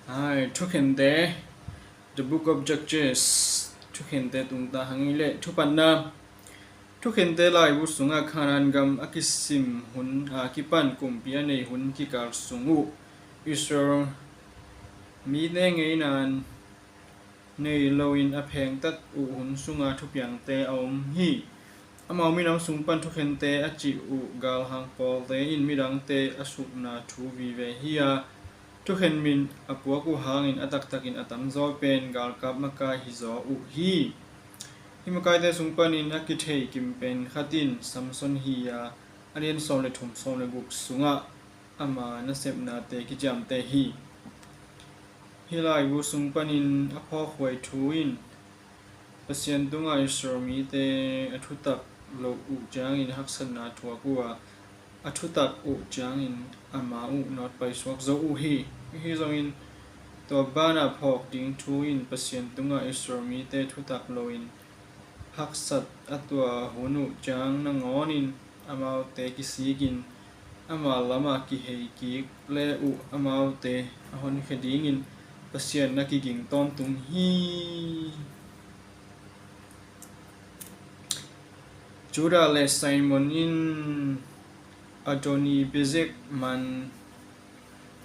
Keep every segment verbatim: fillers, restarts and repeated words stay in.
Hai, Thukhente, The Book of Judges, Thukhente tungta hang i le thupatna. Thukhente laibu sungah Khanaan gam a kisim hun a kipan kumpi a nei hun kikal sung uh Israel mite ngeina nei loin a phengtat uh hun sunga thupiangte a om hi. Amau minam sung pan thukhente a cih uh galhang pawlte in midangte a sukna thu vive hi a, thukhen min a puak uh hangin a taktakin a tamzaw pen galkap makai hizaw uh hi. Hih makaite sung panin a kithei kim pen khat in Samson hi a, a lian sawm le thum, sawm le guk sungah ama nasepnate kiciamteh hi. Hih laibu sung panin a phawkhuai thu in Pasian tungah Israel mite a thutak loh uh ciangin haksatna thuak uh a, a thutak uh ciangin ama uh nawt paisuak zo uh hi. Ahi zongin tua banah phawk ding thu in Pasian tungah Israel mite thutak loin haksat a tua hun uh ciang nangawnin amaute kisikin ama lamah kihei kik le uh amaute a honkhia dingin Pasian na kiging tawntung hi. Judah le Simon in Adoni Bezek man.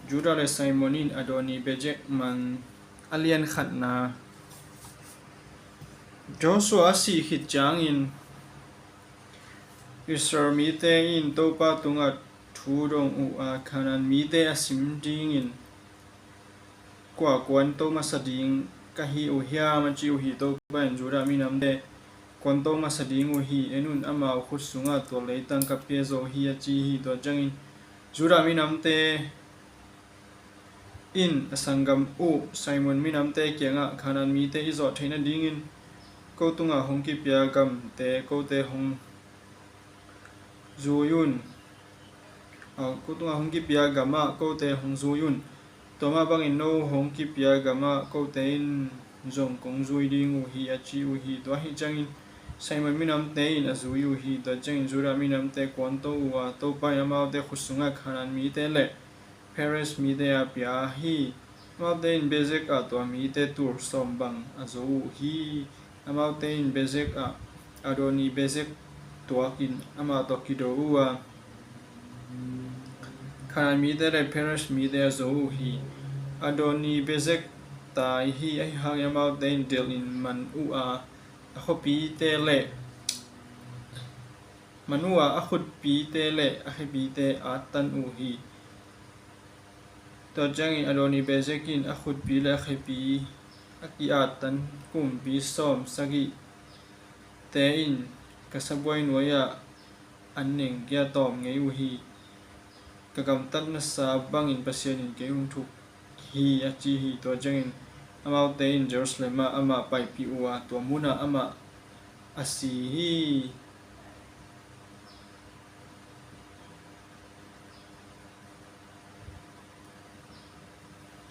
Judah le Simon in Adoni Bezek man. A lian khatna. Joshua a sih khit ciangin Israel mite in Topa tungah thu dong uh a, Khanaan mite a sim dingin kua kuanto masa ding ka hi uh hiam, a ci uh hi. Topa in Judah minamte kuanto masa ding uh hi. En un, amau khut sungah tua leitang ka pia zo hi, a ci hi. Tua ciangin Judah minamte in a sanggam uh Simon minamte kiangah, Khanaan mite i zawh theih nadingin ko tungah hong kipia gamte kote hong zui un. Ko tungah hong kipia gamah kote hong zui un. Tua mah bangin no hong kipia gamah kote in zong kong zui ding uh hi, a ci uh hi. Tua ahih ciangin Simon minamte in a zui uh hi. Tua ciangin Judah minamte kuanto uh a, Topa in amaute khut sungah Khanaan mite le Perez mite a pia hi. Amaute in Bezek ah tua mite tul sawm bang a zo uh hi. Amaute in Bezek ah Adoni Bezek tuakin amah tawh kido uh a, Khanaan mite le Perez mite a zo uh hi. Adoni Bezek tai hi. Ahi hangin amaute in delhin man uh a, a khuapite le man uh a, a khutpite le a khepite a attan uh hi. Tua ciangin Adoni Bezek in a khutpi le a khepi a ki-attan kumpi sawm sagihte in ka sabuai nuai-ah an neng kia tawm ngei uh hi. Ka gamtatna sa bangin Pasian in kei hong thuk hi, a ci hi. Tua ciangin amaute in Jerusalem ah amah paipih uh a, tua munah amah a si hi.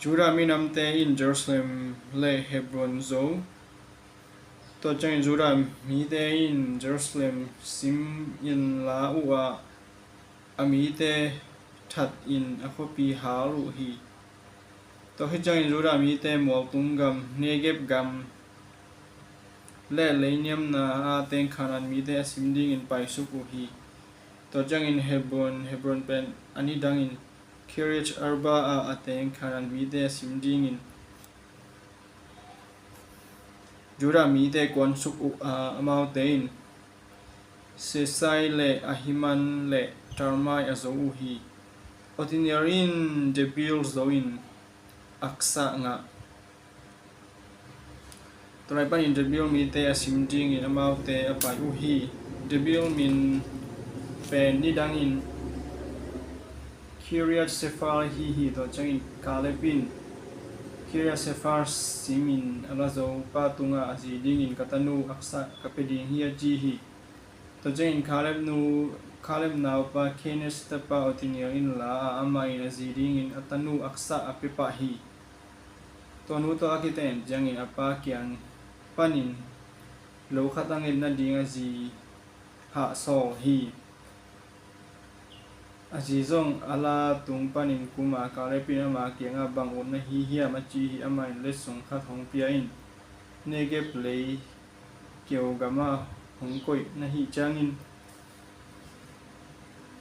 Judah minamte in Jerusalem le Hebron zo. Tua ciangin Judah mite in Jerusalem sim in la uh a, a mite that in a khuapi hal uh hi. Tua khit ciangin Judah mite mualtung gam, Negeb gam le leiniamna a teng Khanaan mite a sim dingin paisuk uh hi. Tua ciangin Hebron, Hebron pen a nidangin Kiriat Arba ah a teng Khanaan mite a sim dingin Judah mite kuansuk uh a, amaute in Sesai le Ahiman le Talmai a zo uh hi. Othniel in Debir zo in Aksa ngah. Tua lai panin Debir mite a sim dingin amaute a pai uh hi. Debir min pen nidangin Kiriat Sefer hi hi. Tua ciangin Kaleb in Kiriat Sefer simin a la zo pa tungah a zi dingin ka tanu Aksa ka pia ding hi, a ci hi. Tua ciangin Kaleb nu, Kaleb naupa Kenes tapa Othniel in la a, amah in a zi dingin a tanu Aksa a pia pah hi. Tua nu tawh a kiten ciangin a pa kiang panin lo khat a nget nading a zi hah sawl hi. A zi zong a la tung panin kum a, Kaleb in ama kiangah, "Bang ut na hi hiam?" a ci hi. Amah in, "Letsong khat hong pia in, Negeb lei keu gamah hong koih na hih ciangin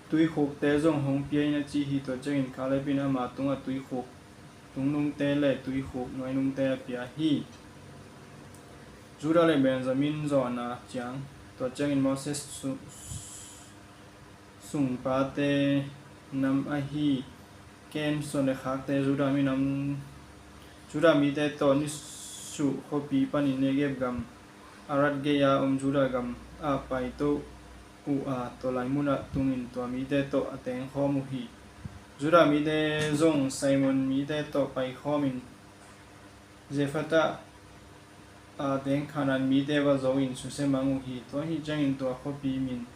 tuikhukte zong hong pia in," a ci hi. Tua ciangin Kaleb in ama tungah tuikhuk tungnungte le tuikhuk nuainungte a pia hi. Judah le Benjamin zawhna ciang. Tua ciangin Moses su- sungpate nam ahi Ken, Simeon le khakte Judah minam, Judah mite tawh nisuh khuapi panin Negeb gam Arad gei-a om Judah gam ah paito uh a, tua lai munah tungin tua mite tawh a tengkhawm uh hi. Judah mite zong Simeon mite tawh paikhawmin Zefata a teng Kanaan mite va zo in susia mang uh hi. Tua ahih ciangin tua khuapi min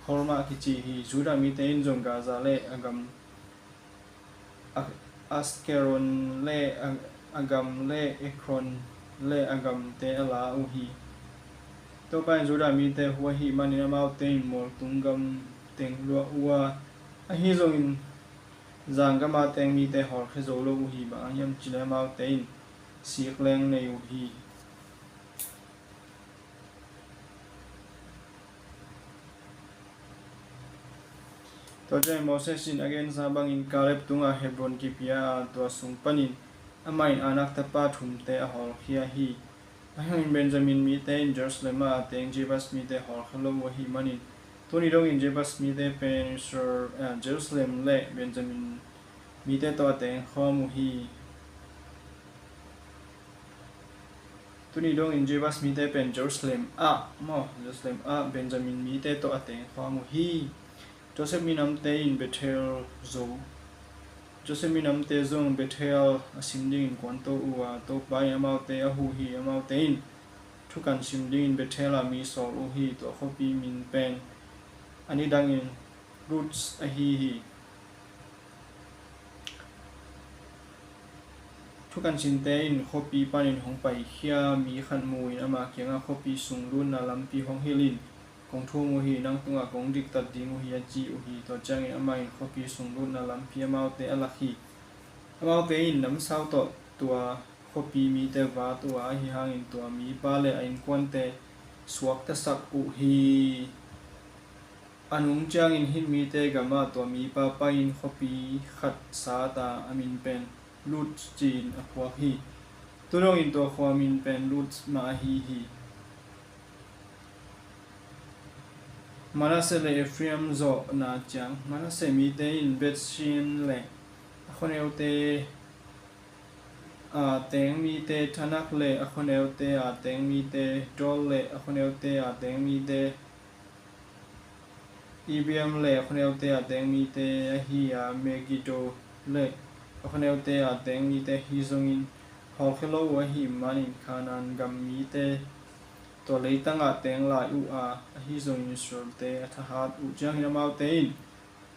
Hormah kici hi. Judah mite in zong Gaza le a gam, A- Askelon le a, a gam le Ekron le a gamte a la uh hi. Topa in Judah mite huh ahih manin amaute in mualtung gam teng luah uh a, ahi zongin zanggam a teng mite hawlkhia zo lo uh hi. Bang hang hiam cih leh amaute in sik leng nei uh hi. Tua ciangin Moses in a gensa bangin Kaleb tungah Hebron kipia a, tua sung panin amah in Anak tapa thumte a hawlkhia hi. Ahi hangin Benjamin mite in Jerusalem ah a teng Jebus mite hawlkhia lo uh ahih manin, tuni dongin Jebus mite pen Israel, eh, Jerusalem le Benjamin mite tawh a tengkhawm uh hi. Tuni dongin Jebus mite pen Jerusalem ah, maw, Jerusalem ah Benjamin mite tawh a tengkhawm uh hi. Joseph minamte in Bethel zo. Joseph minamte zong Bethel a sim dingin kuanto uh a, Topa in amaute a huh hi. Amaute in thukan sim dingin Bethel ah mi sawl uh hi. Tua khuapi min pen a nidangin Luz ahi hi. Thukan sinte in khuapi panin hong paikhia mi khat mu-in ama kiangah, "Khuapi sung lutna lampi hong hilh in, kong thum uh hi. Nang tungah kong diktat ding uh hi," a ci uh hi. Tua ciangin amah in khuapi sung lutna lampi amaute a lak hi. Amaute in namsau tawh tua khuapi mite vat uh a, ahi hangin tua mipa le a innkuante suaktasak uh hi. A nung ciangin Hit mite gamah tua mipa pai-in khuapi khat sat a, a min pen Luz ci-in a phuak hi. Tu dongin tua khua min pen Luz mah ahi hi. Manasseh le Ephraim zawhna ciang. Manasseh mite in Beth-sean le a khuaneute a teng mite, Tanak le a khuaneute a teng mite, Dor le a khuaneute a teng mite, Ibleam le a khuaneute a teng mite ahi a, Megiddo le a khuaneute a teng mite ahi zongin hawlkhia lo uh ahih manin Kanaan gam mite tua leitangah teng lai uh a, ahi zongin Israelte a thahat uh ciangin amaute in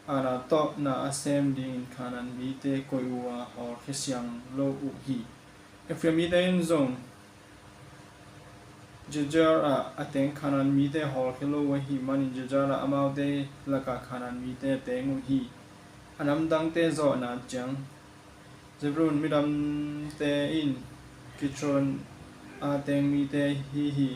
Anathoth na a sem dingin Kanaan mite koih uh a, hawlkhia siang lo uh hi. Ephraim mite in zong Jazer ah a teng Kanaan mite hawlkhia lo uh ahih manin Jazer ah amaute lakah Kanaan mite a teng uh hi. A namdangte zawhna ciang. Zebulun midamte in Kitron a teng mite ahi hi.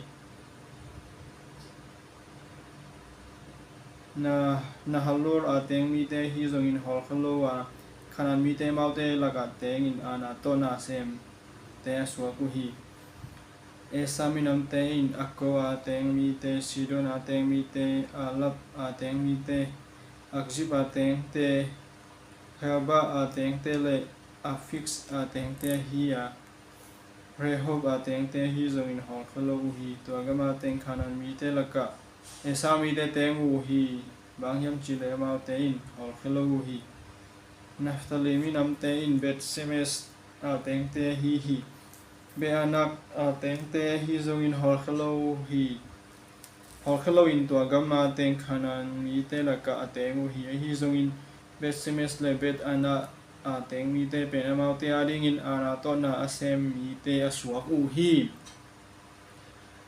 Na, Nahalol a teng mite ahi zongin hawlkhia lo a, Kanaan mite amaute lakah tengin Anathoth na a semte a suak uh hi. Asher minamte in Akko a teng mite, Sidon a teng mite, Ahlab a teng mite, Akzib a tengte, Helba a tengte le Aphik a tengte ahi a, Rehob a tengte ahi zongin hawlkhia lo uh hi. Tua gam a teng Kanaan mite lakah Esau mite teng uh hi. Bang hang hiam cih leh amaute in hawlkhia lo uh hi. Naphtali minamte in Beth-semes a tengte ahi hi. Beth-anak a tengte ahi zongin hawlkhia lo uh hi. Hawlkhia loin tua gam a teng Kanaan mite lakah a teng uh hi. Ahi zongin Beth-semes le Beth-anak a teng mite pen amaute adingin Anathoth na a sem mite a suak uh hi.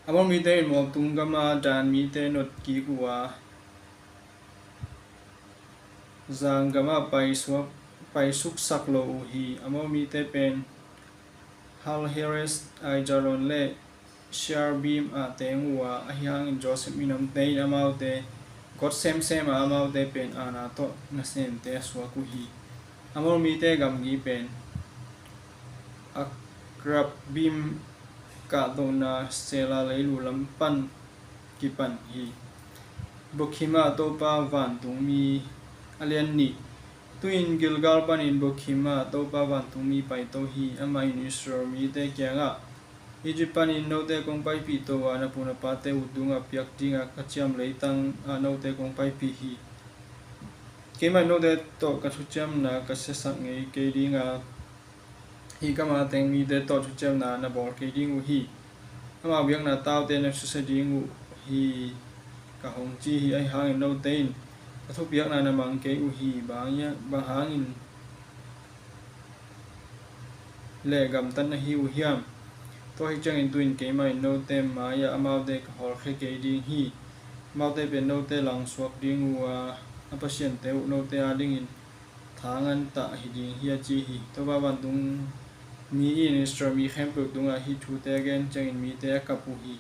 Amor mite in mualtung gam a Dan mite not kik uh a, zanggamah paisuak, paisuksak lo uh hi. Amau mite pen Hal-heres, Aijalon le Shearbim ah teng uh a, ahi hangin Joseph minamte in amaute got semsem a, amaute pen Ana tawh nasemte a suak uh hi. Amor mite gamgi pen Akrabbim kahtohna Sela leilu lam pan kipan hi. Bokhim ah Topa vantungmi a lian nih. Tu-in Gilgal panin Bokhim ah Topa vantungmi paito hi. Amah in Israel mite kiangah, Egypt panin note kong paipih to a, na pu na pate ut dungah piak dingah ka ciam leitang ah note kong paipih hi. Keimah in note tawh ka thuciamna ka siasak ngei kei dinga, hih gama teng mite tawh thuciamna na bawl kei ding uh hi. Amau biakna taute na susia ding uh hi, ka hong ci hi. Ahi hangin note in ka thupiakna na mang kei uh hi. Bang hia-, bang hangin le gamtat na hi uh hiam? Tua hi ciangin tu-in keimah in note mai-ah amaute ka hawlkhia kei ding hi. Amaute pen note langsuak ding uh a, a pasiante uh note adingin tha ngantah hi ding hi, a ci hi. Topa vantungmi in Israel mi khempeuh tungah hih thute a gen ciangin mite a kap uh hi.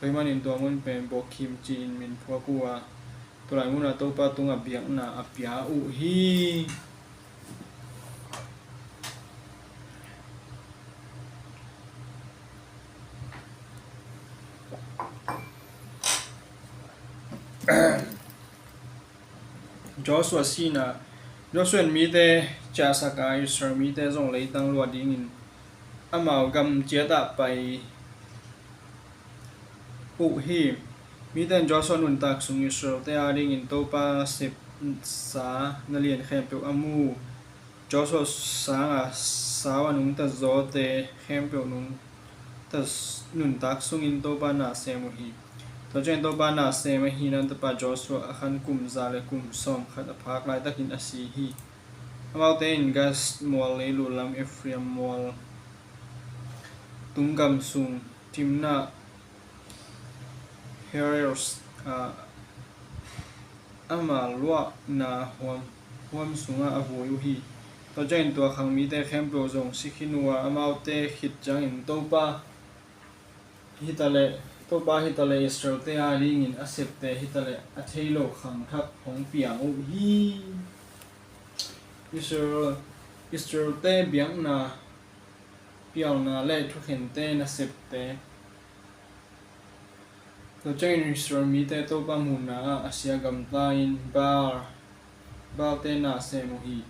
Tua ahih manin tua mun pen Bokhim ci-in min phuak uh a, tua lai munah Topa tungah biakna a pia uh hi. Joshua sihna. Joshua in mite ciahsak a, Israel mite zong leitang luah dingin amau gam ciatah pai uh hi. Mite in Joshua nuntak sung Israelte adingin Topa sepsa na lian khempeuh a mu. Joshua sanga sau a nungta zawte khempeuh nungta, nuntak sungin Topa na sem uh hi. Tua ciangin Topa na sem ahihna tapa Joshua a khan kum za le kum sawmkhat a phak laitakin a si hi. Amaute in Gaza mual leilu lam, Efraim mual tunggam sung, Timna Heres ah ama luahna huam, huam sungah a vui uh hi. Tua ciangin tua khang mite khempeuh zong si khin uh a, amaute khit ciangin Topa hi ta leh, Topa hi ta leh Israelte adingin a septe hi ta leh a thei lo khang thak hong piang uh hi. Israel, Israelte biakna pialna le thukhente nasepte. Tua ciangin Israel mite Topa muhna ah a sia gamta-in Baal, Baalte na sem uh hi.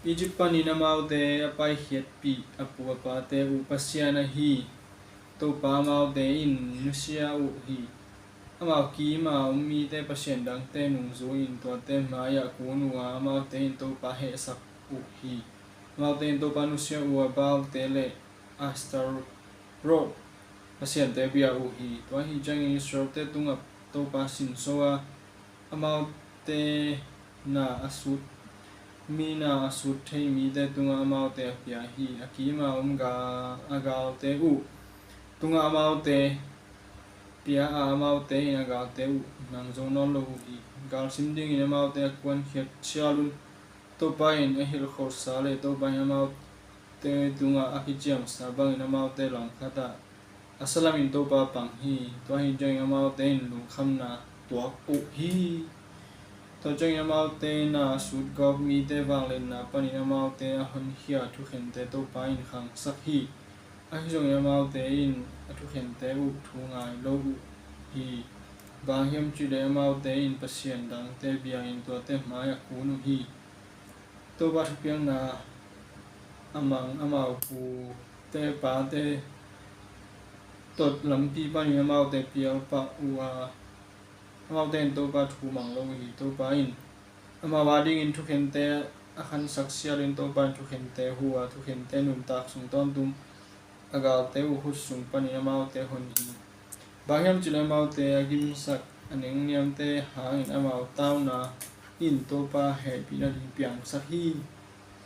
Egypt panin amaute a paikhiatpih a pu a pate uh Pasian ahi Topa amaute in nusia uh hi. Amau kim a om mite pasian dangte nungzui-in tuate mai-ah kun uh a, amaute in Topa hehsak uh hi. Amaute in Topa nusia uh a, Baalte le Astarot pasiante bia uh hi. Tua hi ciangin Israelte tungah Topa sinso a, amaute na a sut, mi na a sut thei mite tungah amaute a pia hi. A kim a om ga, a galte uh tungah amaute pia a, amaute in a galte uh nang zo nawn lo uh hi. Gal sim dingin amaute a kuankhiat sial un. Topa in a hilh khosa le Topa in amaute tungah a kiciamsa bangin amaute langkhat ah a salamin Topa pang hi. Tua hi ciangin amaute in lungkhamna tuak uh hi. Tua ciangin amaute na a sut gawp mite vangliatna panin amaute a honkhia thukhente Topa in khangsak hi. Ahi zongin amaute in a thukhente uh thu ngai lo uh hi. Bang hiam cihleh amaute in pasian dangte biangin tuate mai-ah kun uh hi. Topa thupiakna a mang amau pute pate tawh lampi panin amaute pialpah uh a, amaute in Topa thu mang lo uh hi. Topa in amau adingin thukhente a khansak sialin Topa in thukhente hu a, thukhente nuntak sung tawntung a galte uh khut sung panin amaute hon hi. Bang hiam cihleh amaute a gimsak a nengniamte hangin amau tauna in Topa hehpihna ding piangsak hi.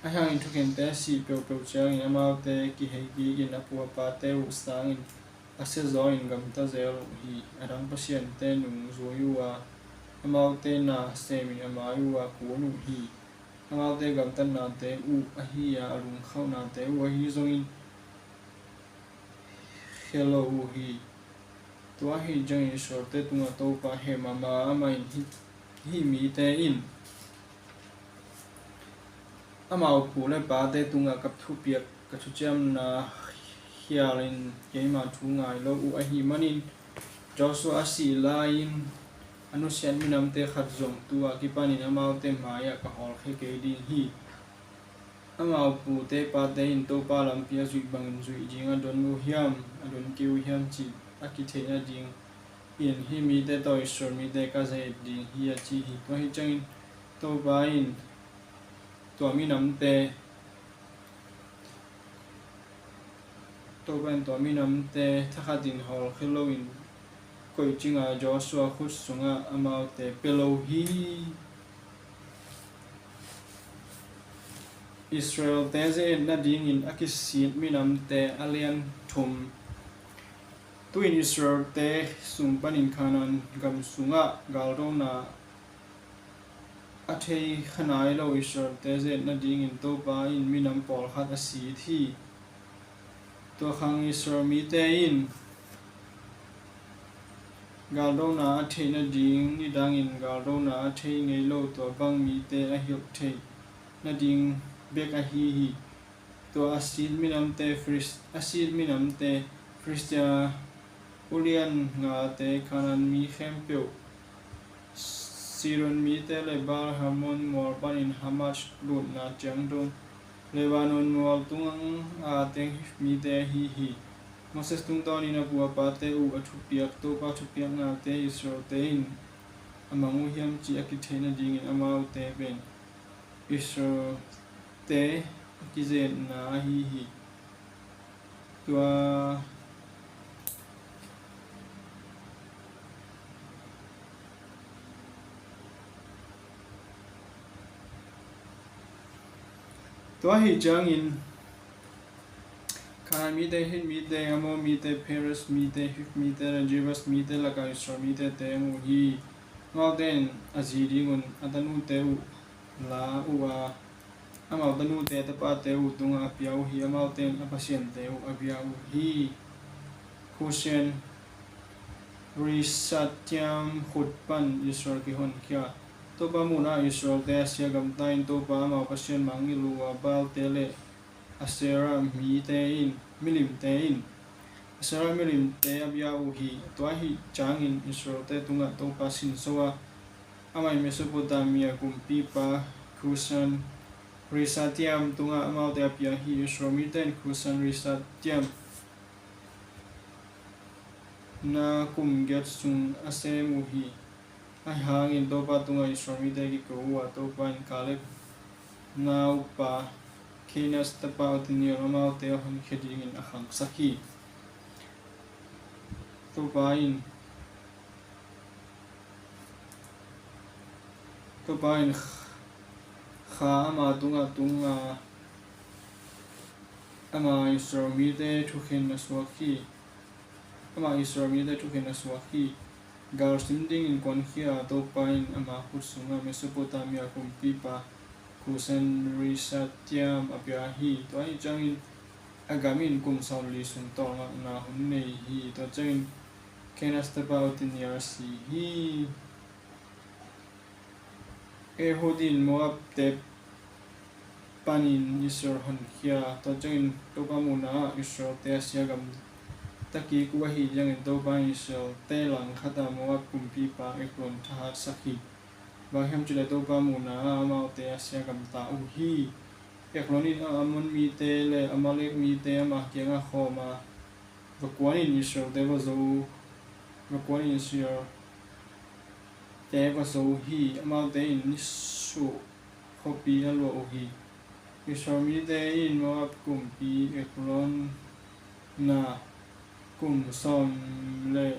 Ahi hangin thukhente a sih peuhpeuh ciangin amaute kihei kikin a pu a pate uh sangin a siazaw in gamta zel uh hi. A dang pasiante nungzui uh a, amaute na semin a mai uh a kun uh hi. Amaute gamtatnate uh ahi a, a lungkhaunate uh ahi zongin khia lo uh hi. Tua ahih ciangin Israelte tungah Topa heh mahmah a, amah in hih, hih mite in amau pu le pate tungah ka thupiak, ka thuciamna khialin keima thu ngai lo uh ahih manin, Joshua a sih lai-in a nusiat minamte khat zong tu-a kipanin amaute mai-ah ka hawlkhia kei ding hi. Amau pute pate in Topa lampi a zuih bangin zuih ding a don uh hiam, a don kei uh hiam cih a kitheih nadingin hih mite tawh Israel mite ka ze-et ding hi, a ci hi. Tua ahih ciangin Topa in tua minamte, Topa in tua minamte thakhatin hawlkhia loin koihcing a, Joshua khut sungah amaute pia lo hi. Israelte ze-et nadingin a kisit minamte a lian thum. Tu-in Israelte sung panin Kanaan gam sungah galdona a thei kha nai lo Israelte ze-et nadingin Topa in minam pawlkhat a sit hi. Tua khang Israel mite in galdona a theih nading, nidangin galdona a thei ngei lo tua bang mite a hilh theih nading bek ahi hi. Tua a sit minamte Filis-, a sit minamte Filistia ulian ngate, Kanaan mi khempeuh, Sidon mite le Baal-Hermon mual panin Hamat lutna ciang dong, Lebanon mual tunga teng Hit mite ahi hi. Moses tungtawnin a pu a pate uh a thupiak Topa thupiaknate Israelte in a mang uh hiam cih a kitheih nadingin amaute pen Israelte a kizetna ahi hi. Tua, tua ahih ciangin Kanaan mite, Hit mite, Amor mite, Periz mite, Hiv mite le Jebus mite lakah Israel mite teng uh hi. Amaute in a zi dingun a tanute uh la uh a, amau tanute a tapate uh tungah a pia uh hi. Amaute in a pasiante uh a bia uh hi. Kusan Risathaim khut pan Israel kihonkhia. Topa muhna-ah Israelte a sia gamta in Topa amau Pasian mangngilh uh a, Baalte le Asherah mite in, milimte in, Asherah milimte a bia uh hi. Tua ahih ciangin Israelte tungah Topa sinso a, amah in Mesopotamia kumpipa Kusan Risathaim tungah amaute a pia hi. Israel mite in Kusan Risathaim na kum giat sung a sem uh hi. Ahi hangin Topa tungah Israel mite kiko uh a, Topa in Kaleb naupa Kenas tapa Othniel amaute a honkhia dingin a khangsak hi. Topa in, Topa in kha ama tungah tung a, ama Israel mite thukhen a suak hi. Amah Israel mite thukhen a suak hi. Gal sim dingin kuankhia a, Topa in ama khut sungah Mesopotamia kumpipa Kusan Risathaim a pia hi. Tua ahih ciangin a gam in kum sawmli sung tawlngakna hun nei hi. Tua ciangin Kenas tapa Othniel si hi. Ehud in Moabte panin Israel honkhia. Tua ciangin Topa muhna-ah Israelte a sia gamta kik uh ahih ciangin Topa in Israelte langkhat a Moab kumpipa Eglon thahatsak hi. Bang hiam cih leh Topa muhna-ah amaute a sia gamta uh hi. Eglon in Ammon mite le Amalek mite ama kiangah khawm a, va kuanin Israelte va zo, va kuanin Israelte va zo hi. Amaute in nisuh khuapi a luah uh hi. Israel mite in Moab kumpi Eglon na kum sawm le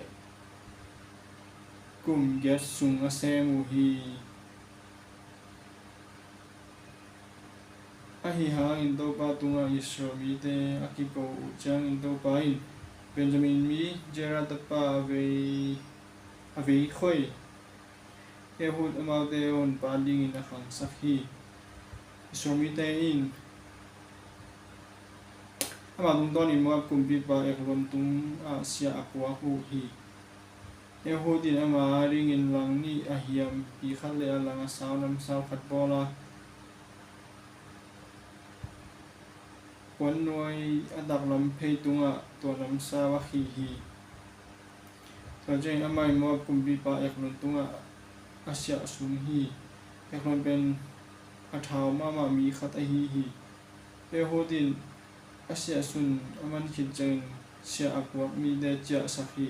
kum giat sung a sem uh hi. Ahi hangin Topa tungah Israel mite a kiko uh ciangin Topa in Benjamin mi Gera tapa a vei, a vei khoi Ehud amaute honpa dingin a khangsak hi. Israel mite in ama tungtawnin Moab kumpipa Eglon tungah siah a puak uh hi. Ehud in ama dingin lang nih a hiam pi khat le a lang a sau namsau khat bawl a, puannuai a taklam phei tungah tua namsau a khih hi. Tua ciangin amah in Moab kumpipa Eglon tungah a siah sung hi. Eglon pen a thau mahmah mi khat ahi hi. Ehud in a siah sun a man khit ciangin siah a puak mite ciahsak hi.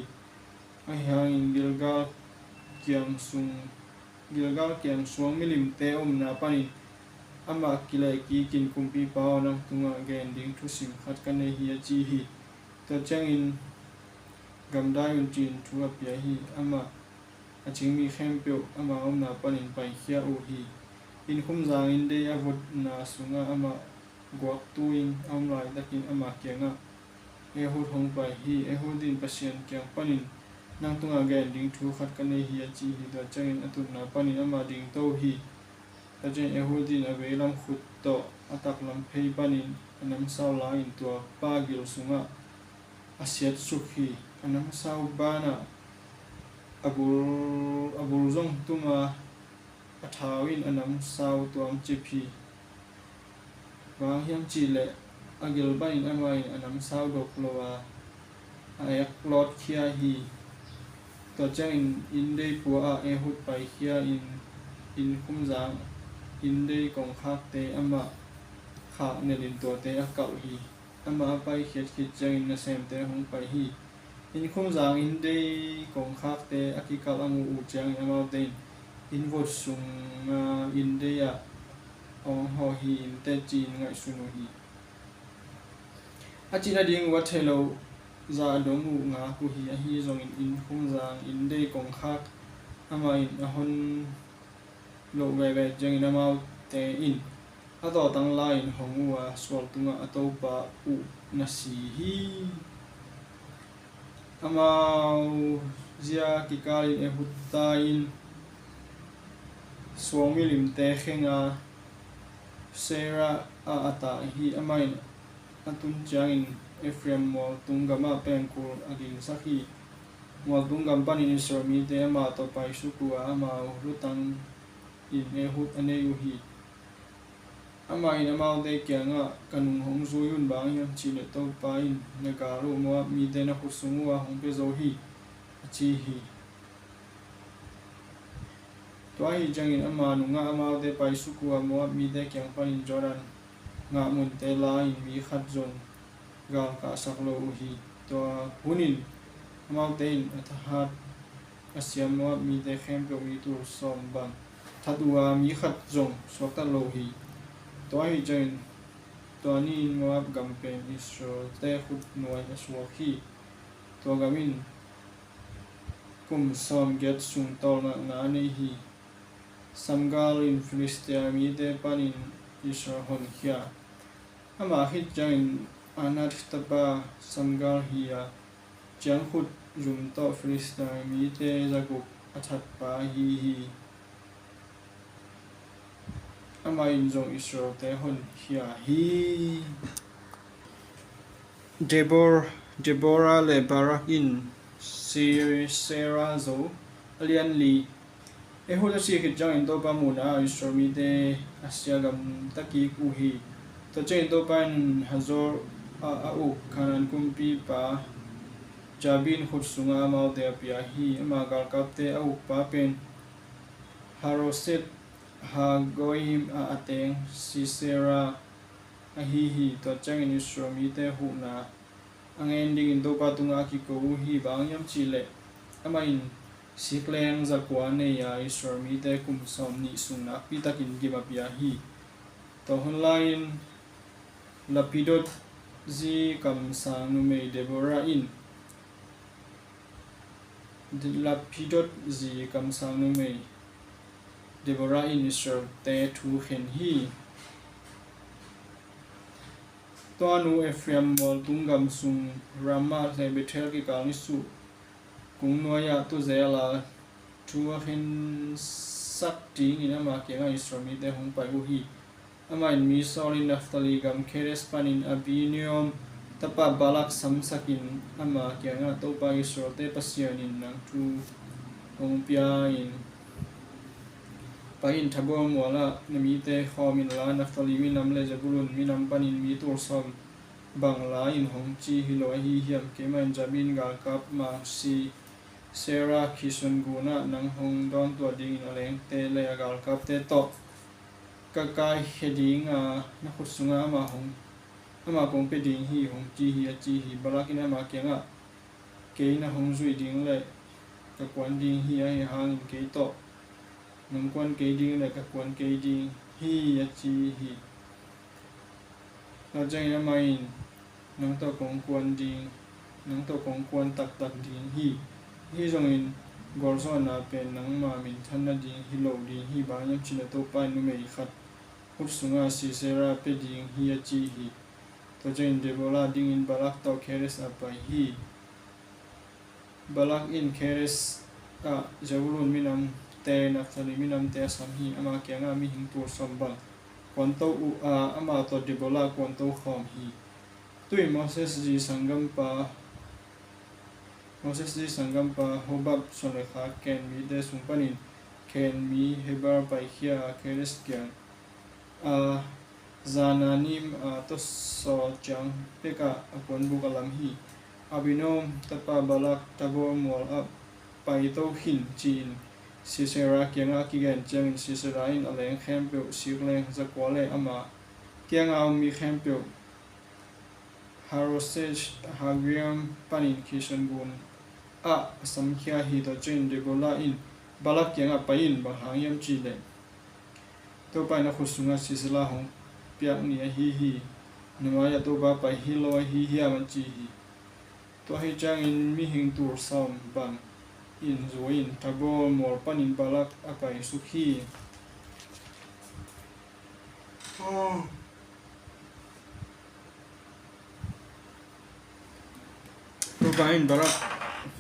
Ahi hangin Gilgal kiang sung Gilgal kiang suang milimte omna panin amah kileh kikin, "Kumpipa aw, nang tungah gen ding thusim khat ka nei hi," a ci hi. Tua ciangin, "Gamdai un," ci-in thu a pia hi. Amah a cing mi khempeuh ama omna panin paikhia uh hi. Innkhumzang inndei a vutna sungah amah guaktu-in a om laitakin ama kiangah Ehud hong pai hi. Ehud in Pasian kiang panin, "Nang tungah gen ding thu khat ka nei hi," a ci hi. Tua ciangin a tutna panin amah dingto hi. Tua ciangin Ehud in a veilam khut tawh a taklam phei panin a namsau la-in tua pa gil sungah a siatsuk hi. A namsau banah a bul, a bul zong tum a, a thau in a namsau tuamcip hi. Bang hiam cihleh a gil panin amah in a namsau dok lo a, a ek lawtkhia hi. Tua ciangin inndei pua-ah Ehud paikhia in, innkhumzang inndei kongkhakte amah khak nelin tuate a kalh hi. Amah a paikhiat khit ciangin nasemte hong pai hi. Innkhumzang inndei kongkhakte a kikalh a muh uh ciangin amaute in, "Inn vut sunga inndei ah a hong hawh hi inteh," ci-in ngaihsun uh hi. A cih nading uh a thei lo zah dong uh ngak uh hi. Ahi zongin innkhumzang inndei kongkhak amah in a hon loh veve ciangin amaute in a tawhtang lai-in hong uh a, sual tungah a topa uh na si hi. Amau zia kikalin Ehud ta-in suang milimte khenga Seirah ah a tah hi. Amah in a tun ciangin Efraim mualtung gamah pengkul a gingsak hi. Mualtung gam panin Israel mite amah tawh paisuk uh a, amau lutangin Ehud a nei uh hi. Amah in amaute kiangah, "Ka nung hong zui un, bang hiam cihleh Topa in na gal uh Moab mite na khut sung uhah hong pia zo hi," a ci hi. Tua ahih ciangin ama nungah amaute paisuk uh a, Moab mite kiang panin Jordan ngahmunte la-in mi khat zong galkahsak lo uh hi. Tua hunin amaute in a thahat a siam Moab mite khempeuh mi tul sawm bang that uh a, mi khat zong suaktat lo hi. Tua ahih ciangin tua ni-in Moab gam pen Israelte khut nuai a suak hi. Tua gam in kum sawmgiat sung tawlngakna a nei hi. Samgar in Filistia mite panin Israel honkhia. Amah khit ciangin Anath tapa Samgar hi a, ciangkhut zum tawh Filistia mite zaguk a thatpa ahi hi. Amah in zong Israelte honkhia hi. Debor-, Deborah le Barak in Sisera zo. A lian li. Ehud a sih khit ciangin Topa muhna-ah Israel mite a sia gamta kik uh hi. Tua ciangin Topa in Hazor ah a uk Kanaan kumpipa Jabin khut sungah amaute a pia hi. Ama galkapte a ukpa pen Haroset Hagoyim ah a teng Sisera ahi hi. Tua ciangin Israel mite huhna a ngen dingin Topa tungah a kiko uh hi. Bang hiam cihleh amah in sikleng zakua nei a, Israel mite kum sawmnih sung nakpitakin gim a pia hi. Tua hun lai-in Lapidot zi kamsang numei Deborah in, Lapidot zi kamsang numei Deborah in Israelte thu khen hi. Tua nu Efraim mualtung gam sung Ramah le Bethel kikal nisuh kung nuai-ah tuzel a thu a khen sak dingin ama kiangah Israel mite hong pai uh hi. Amah in mi sawlin Naphtali gam Kedes panin Abinoam tapa Balak samsakin ama kiangah, Topa Israelte Pasian in nang thu hong pia-in, pai-in Tabor mualah na mite khawm inla, Naphtali minam le Zebulun minam panin mi tul sawm bang la in hong ci hi lo ahi hiam? Keimah in Jabin galkap mangsi Sisera Kishon gunah nang hong dawntuah dingin a lengte le a galkapte tawh ka kaikhia ding a, na khut sungah ama hong, ama kong pia ding hi, hong ci hi, a ci hi. Balak in ama kiangah, Kei na hong zuih ding le ka kuan ding hi, ahi hangin kei tawh nong kuan kei ding le ka kuan kei ding hi, a ci hi. Tua ciangin amah in, Nang tawh kong kuan ding, nang tawh kong kuan taktak ding hi. Ahi zongin gualzawhna pen nangma minthan nading hi lo ding hi. Bang hiam cih leh Topa in numei khat khut sungah Sisera pia ding hi, a ci hi. Tua ciangin Debola dingin Balak tawh Kedes a pai hi. Balak in Kedes ah Zebulun minamte, Naphtali minamte a sam hi. Ama kiangah mihing tul sawm bang kuanto uh a, amah tawh Debola kuanto khawm hi. Tu-in Moses zi sanggampa, Moses zi sanggampa Hobab suan le kha Ken mite sung panin Ken mi Heber paikhia a, Kedes kiang a Zaanannim a tawsaw ciang pekah a puanbuk a lam hi. Abinoam tapa Balak Tabor mual ah paito khin, ci-in Sisera kiangah a kigen ciangin Sisera in a leng khempeuh, sikleng zakua le ama kiangah a om mi khempeuh, Harosheth Hagoyim panin Kishon gun ah a samkhia hi. Tua ciangin Debola in Balak kiangah, Pai in, bang hang hiam cih leh Topa in a khut sungah Sisera hong piak ni ahi hi. Na mai-ah Topa pai hi lo ahi hiam? a ci hi. Tua ahih ciangin mihing tul sawm bang in zui-in Tabor mual panin Balak a paisuk hi. Topa in Balak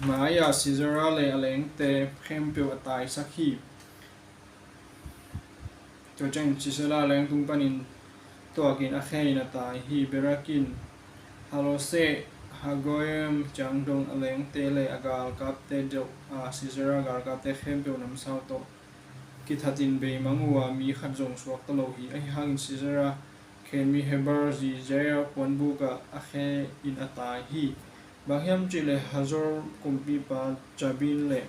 mai-ah Sisera le a lengte khempeuh a taisak hi. Tua ciangin Sisera lengtung panin tuakin a khe in a tai hi. Balak in Harosheth Hagoyim ciang dong a lengte le a galkapte delh a, Sisera galkapte khempeuh namsau tawh kithatin beimang uh a, mi khat zong suakta lo hi. Ahi hangin Sisera Ken mi Heber zi Jair puanbuk ah a khe in a tai hi. Bang hiam cih leh Hazor kumpipa Jabin le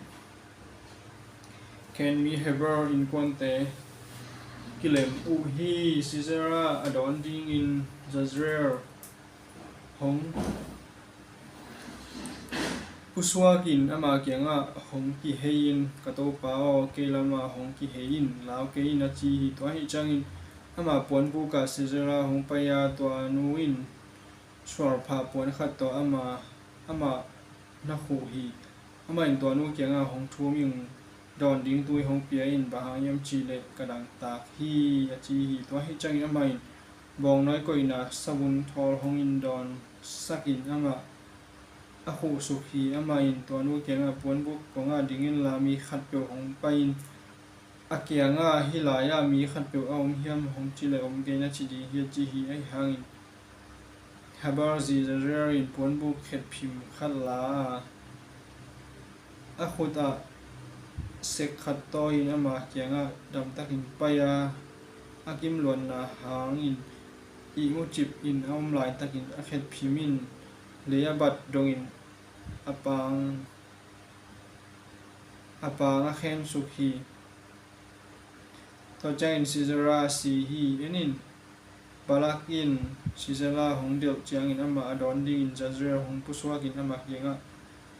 Ken mi Heber innkuante kilem uh hi. Sisera a dawn dingin Jezreel hong pusuakin ama kiangah hong kihei in, Ka topa aw, kei lamah hong kihei in, lau kei in, a ci hi. Tua ahih ciangin ama puanbuk ah Sisera hong pai a, tua nu in sualphah puan khat tawh amah, amah na khuh hi. Amah in tua nu kiangah, Hong thum ing, dawn ding tui hong pia in, bang hang hiam cih leh ka dangtak hi, a ci hi. Tua ahih ciangin amah in bawngnawi koihna savun thawl hong indawnsakin amah a khuhsuk hi. Amah in tua nu kiangah, Puanbuk kongah ding inla, mi khatpeuh hong pai in, a kiangah, Hih lai-ah mi khatpeuh a om hiam? hong cih leh, Om kei, na ci ding hi, a ci hi. Ahi hangin Heber zi Jezreel in puanbuk khetphim khat la a, a khut ah sek khat tawi-in ama kiangah damtakin pai a, a kimluanna hangin ihmu cip in a om laitakin a khetphim in lei a bat dongin a pang, a pang a khensuk hi. Tua ciangin Sisera a si hi. En in, Balak in Sisera hong delh ciangin amah a dawn dingin Jezreel hong pusuakin ama kiangah,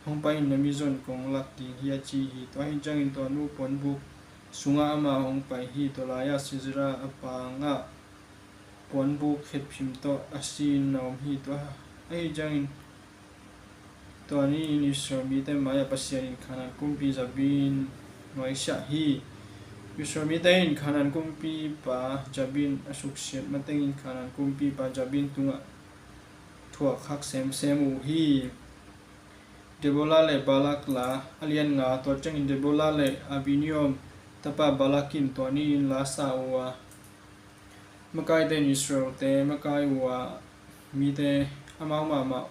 Hong pai in, na mizon kong lak ding hi, a ci hi. Tua ahih ciangin tua nu puanbuk sungah amah hong pai hi. Tua lai-ah Sisera a pangah puanbuk khetphim tawh a si-in a om hi. Tua ahih ciangin tua ni-in Israel mite mai-ah Pasian in Kanaan kumpi Jabin nuaisiah hi. Israel mite in Kanaan kumpipa Jabin a suksiat matengin Kanaan kumpipa Jabin tungah thuak khak semsem uh hi. Debola le Balak la a lian nga. Tua ciangin Debola le Abinoam tapa Balak in tua ni-in la sa uh a, makaite in Israelte makai uh a, mite amau mahmah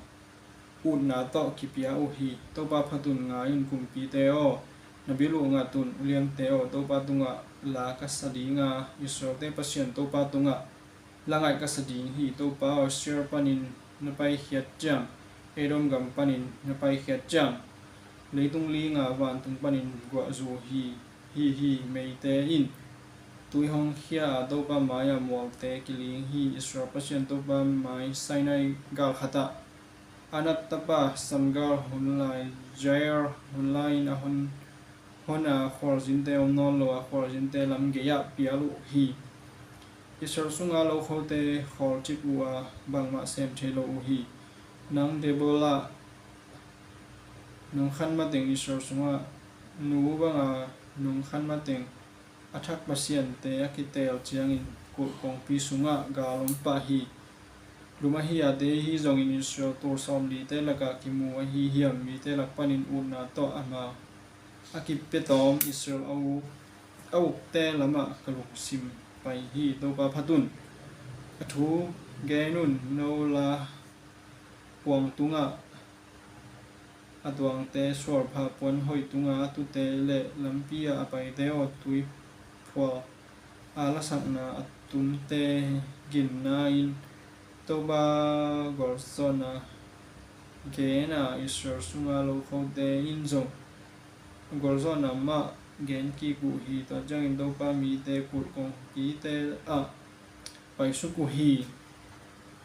utna tawh kipia uh hi. Topa phatun ngai un, kumpite aw, na bil uh ngat un. Uliante aw, Topa tungah la ka sa ding a, Israelte Pasian Topa tungah langaih ka sa ding hi. Topa aw, Seir panin na paikhiat ciang, Edom gam panin na paikhiat ciang, leitung linga vantung panin guahzu hi, hi, hi. Meite in tui hong khia a, Topa mai-ah mualte kiling hi. Israel Pasian Topa mai Sinai gal khatah Anat tapa Samgar hun lai, Jair hun lai-in a hon, hon a, khualzinte om nawn lo a, khualzinte lam gei-ah pial uh hi. Israel sunga lokhote khawlcip uh a, bangmah sem thei lo uh hi. Nang Debola, nong khan mateng Israel sungah nu banga nong khan mateng a thak pasiante a kiteel ciangin kulh kongpi sungah gal om pah hi. Lum ahi a te hi zongin Israel tul sawmlite lakah kimu ahi hiam? Mite lak panin utna tawh amau a kipia tawm Israel a uk, a ukte lamah ka lungsim pai hi. Topa phatun, a thu gen un. No la puang tungah a tuangte sualpha, puan hoih tunga a tute le lampi-ah a paite aw, tuiphual a lasakna a tumte ginna-in Topa gualzawhna gen a, Israel sunga lokhote in zong gualzawhna mah gen kik uh hi. Tua ciangin Topa mite kulh kongpite ah paisuk uh hi.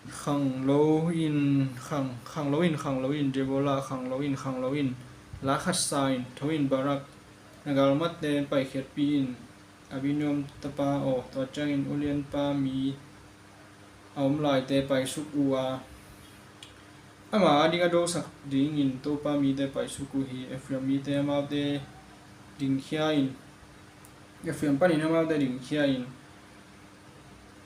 Khang lo in khang, khang lo in khang lo in, Debola, khang lo in khang lo in, la khat sa in, tho in Barak, na galmatte paikhiatpih in. Abinoam tapa aw, tua ciangin ulianpa mi a om laite paisuk uh a, ama ading a dosak dingin Topa mite paisuk uh hi. Efraim mite amaute dingkhia in, Efraim panin amaute dingkhia in,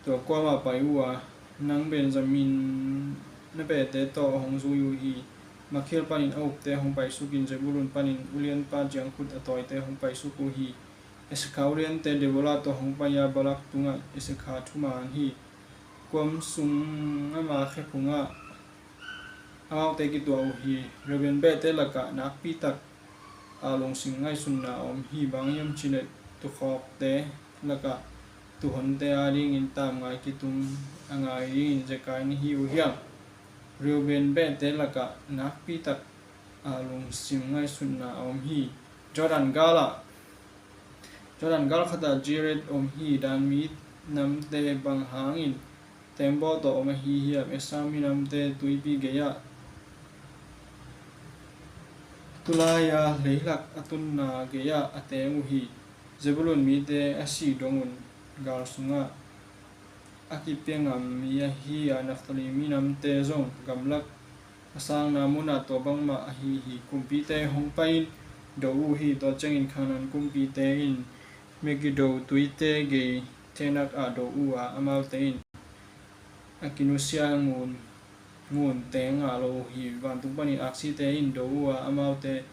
tua kuamah pai uh a, nang Benjamin na pete tawh hong zui uh hi. Makir panin a ukte hong paisuk in, Zebulun panin ulianpa ciangkhut a tawite hong paisuk uh hi. Isakar uliante Debola tawh hong pai a, Balak tungah Isakar thuman hi. Kuam sung ama khe phungah amaute kituah uh hi. Reuben behte lakah nakpi tak a lungsim ngaihsutna a om hi. Bang hiam cih leh tukhawkte lakah tuuhonte adingin tamngai kitung a ngai dingin zekai na hi uh hiam? Reuben behte lakah nakpi tak a lungsim ngaihsutna a om hi. Jordan galah, Jordan gal khatah Zered om hi. Dan mi namte bang hangin teembaw tawh om ahi hiam? Esau minamte tuipi gei-ah, tulai-a leilak a tunna gei-ah a teem uh hi. Zebulun mite a sih dongun gal sungah a kipia ngam mi ahi a, Naftali minamte zong gamlak a sangna munah tua bangmah ahi hi. Kumpite hong pai-in do uh hi. Tua ciangin Kanaan kumpite in Megiddo tuite gei Taanak ah do uh a, amaute in a kinusia ngun, ngun teng ngah lo uh hi. Vantung panin aksite in do uh a, amaute,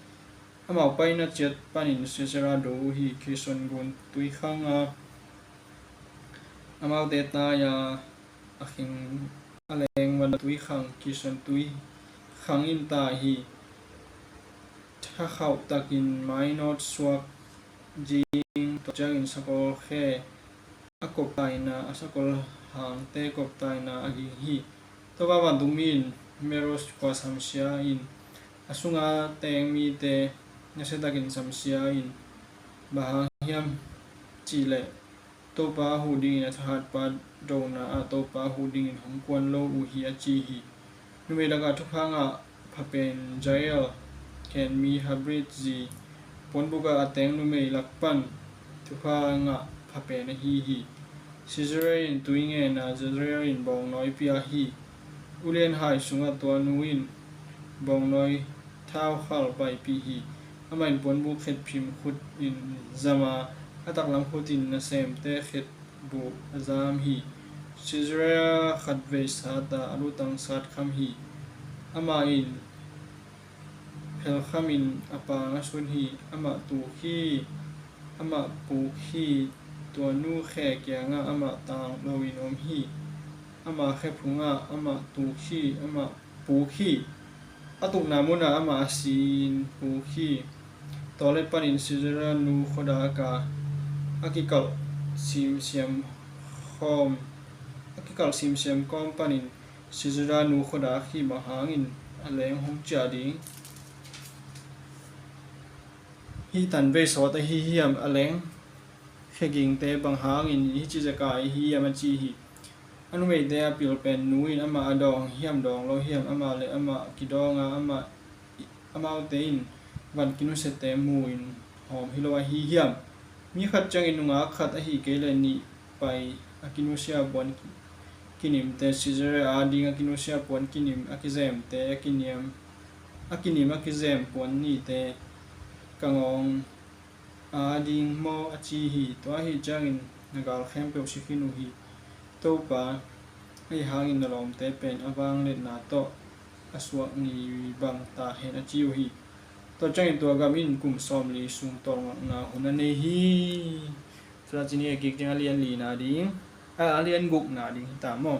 amau paina ciat panin Sisera do uh hi. Kison gun tuikhang a amaute tai a, a khing a leng van tuikhang, Kison tuikhang in tai hi. Thakhauh takin mainawt suak zing, tua ciangin sakol khe a koptaina, a sakol hangte koptaina a ging hi. Topa vantung mi in Meroz khua samsia in, a sunga teng mite nasiatakin samsia in, bang hang hiam cih leh Topa huh dingin a thahatpa dona ah Topa huh dingin hong kuan lo uh hi, a ci hi. Numei lakah thupha ngah pha pen Jael, Ken mi Habrit zi, puanbuk ah a teng numei lak pan thupha ngah pha pen ahi hi. Sisera in tui ngen a, Jezreel in bawngnawi pia hi. Ulian hai sungah tua nu in bawngnawi thaukhal paipih hi. Amah in puanbuk khet phim khut in zam a, a taklam khut in nasemte khet buh a zam hi. Sisera khatvei sat a, a lutang sat kham hi. Amah in phelkham in a pang a sun hi. Amah tuk hi. amah puk hi. Tua nu khe kiangah amah tang loin om hi. Ama khe phungah amah tuk hi, amah puk hi. A tukna munah amah a sin puk hi. Tua leh panin Sisera nu khuadak a, a kikalh simsiam khawm, a kikalh simsiam kawm panin Sisera nu khuadak hi. Bang hangin a leng hong ciah ding? Hih tanvei sawt ahi hiam? A leng khe gingte bang hangin hih ci zeka ahi hiam? A ci hi. A numeite a pil pen nu in amah a dawng hiam, dawng lo hiam? Amah le amah kidawng a, amah, amaute in van kinusiate mu in hawm hi lo ahi hiam? Mi khat ciangin nungak khat ahi kei leh nih pai a kinusia puan ki-, kinimte, Sisera ading a kinusia puan kinim a kizemte, a kiniam, a kinim a kizem puan nihte ka ngawng ading maw? A ci hi. Tua ahi ciangin na gal khempeuh si khin uh hi. Topa ahi hangin na lawmte pen a vangliatna tawh a suak ni bang ta hen, a ci uh hi. Tua ciangin tua gam in kum sawmli sung tawlngakna hun a nei hi. Tua ci ni a kik ciang a lian lina ding, a, a lian gukna ding hi ta maw?